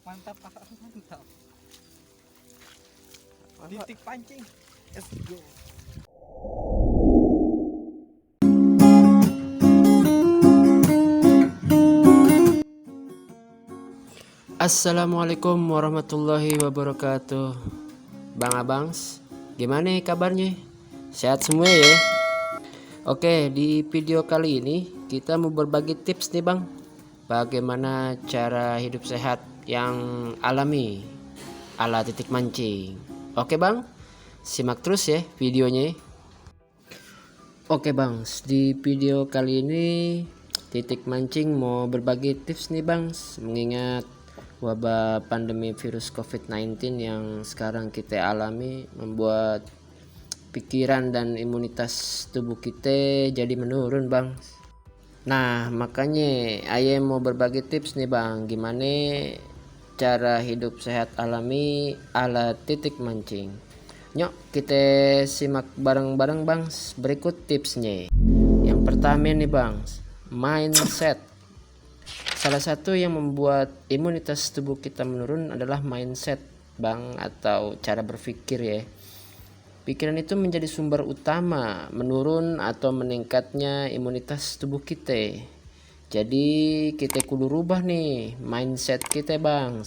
Mantap, mantap. Titik pancing. Let's go. Assalamualaikum warahmatillahi wabarakatuh. Bang Abangs, gimana kabarnya? Sehat semua ya? Oke, di video kali ini kita mau berbagi tips nih Bang, bagaimana cara hidup sehat yang alami ala titik mancing. Oke Bang, simak terus ya videonya. Oke Bang, di video kali ini titik mancing mau berbagi tips nih Bang, mengingat wabah pandemi virus COVID-19 yang sekarang kita alami membuat pikiran dan imunitas tubuh kita jadi menurun Bang. Nah makanya ayah mau berbagi tips nih Bang, gimana cara hidup sehat alami ala titik mancing. Yuk kita simak bareng-bareng Bang berikut tipsnya. Yang pertama nih Bang, mindset. Salah satu yang membuat imunitas tubuh kita menurun adalah mindset Bang, atau cara berpikir ya. Pikiran itu menjadi sumber utama menurun atau meningkatnya imunitas tubuh kita. Jadi kita kudu rubah nih mindset kita Bang.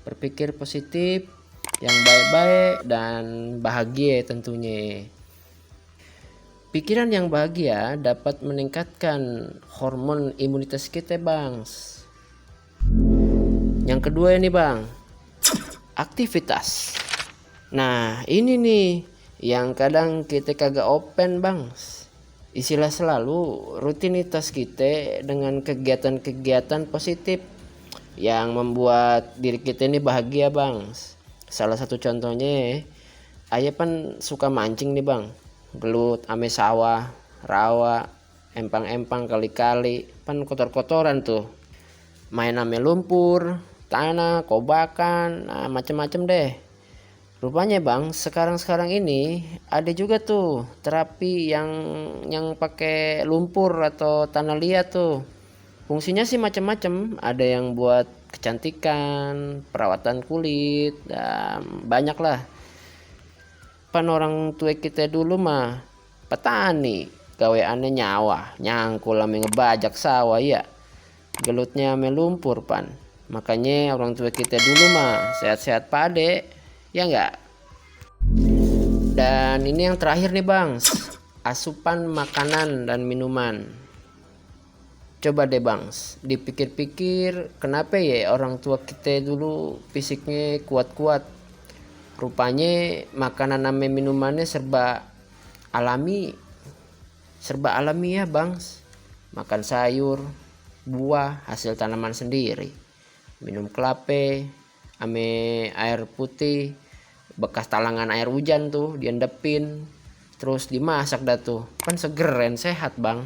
Berpikir positif, yang baik-baik dan bahagia tentunya. Pikiran yang bahagia dapat meningkatkan hormon imunitas kita Bang. Yang kedua ini Bang, aktivitas. Nah ini nih yang kadang kita kagak open Bang. Istilah selalu rutinitas kita dengan kegiatan-kegiatan positif yang membuat diri kita ini bahagia Bang. Salah satu contohnya, ayah kan suka mancing nih Bang, gelut ame sawah, rawa, empang-empang kali-kali, pan kotor-kotoran tuh, main ame lumpur, tanah, kobakan, nah, macem-macem deh. Rupanya Bang, sekarang ini ada juga tuh terapi yang pakai lumpur atau tanah liat tuh. Fungsinya sih macam-macam, ada yang buat kecantikan, perawatan kulit, dan banyak lah. Pan orang tua kita dulu mah petani, gaweannya nyawa, nyangkul ame ngebajak sawah ya. Gelutnya ame lumpur pan. Makanya orang tua kita dulu mah sehat-sehat pade, ya enggak? Dan ini yang terakhir nih Bang, asupan makanan dan minuman. Coba deh Bang, dipikir-pikir kenapa ya orang tua kita dulu fisiknya kuat-kuat. Rupanya makanan sama minumannya serba alami ya Bang. Makan sayur, buah hasil tanaman sendiri, minum kelapa ame air putih bekas talangan air hujan tuh diendepin terus dimasak dah tuh, kan seger dan sehat Bang.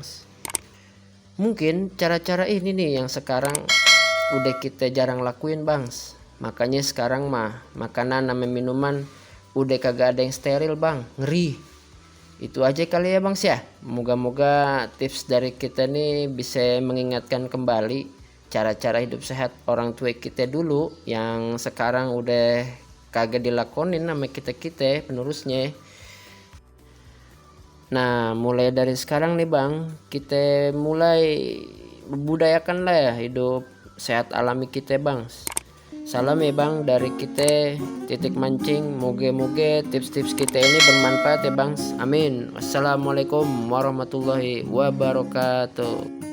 Mungkin cara-cara ini nih yang sekarang udah kita jarang lakuin Bang. Makanya sekarang mah makanan sama minuman udah kagak ada yang steril Bang, ngeri. Itu aja kali ya Bang ya. Moga-moga tips dari kita nih bisa mengingatkan kembali cara-cara hidup sehat orang tua kita dulu yang sekarang udah kagak dilakonin sama kita penerusnya. Nah mulai dari sekarang nih Bang, kita mulai budayakan lah ya hidup sehat alami kita Bang. Salam ya Bang dari kita titik mancing, moga-moga tips-tips kita ini bermanfaat ya Bang. Amin. Wassalamualaikum warahmatullahi wabarakatuh.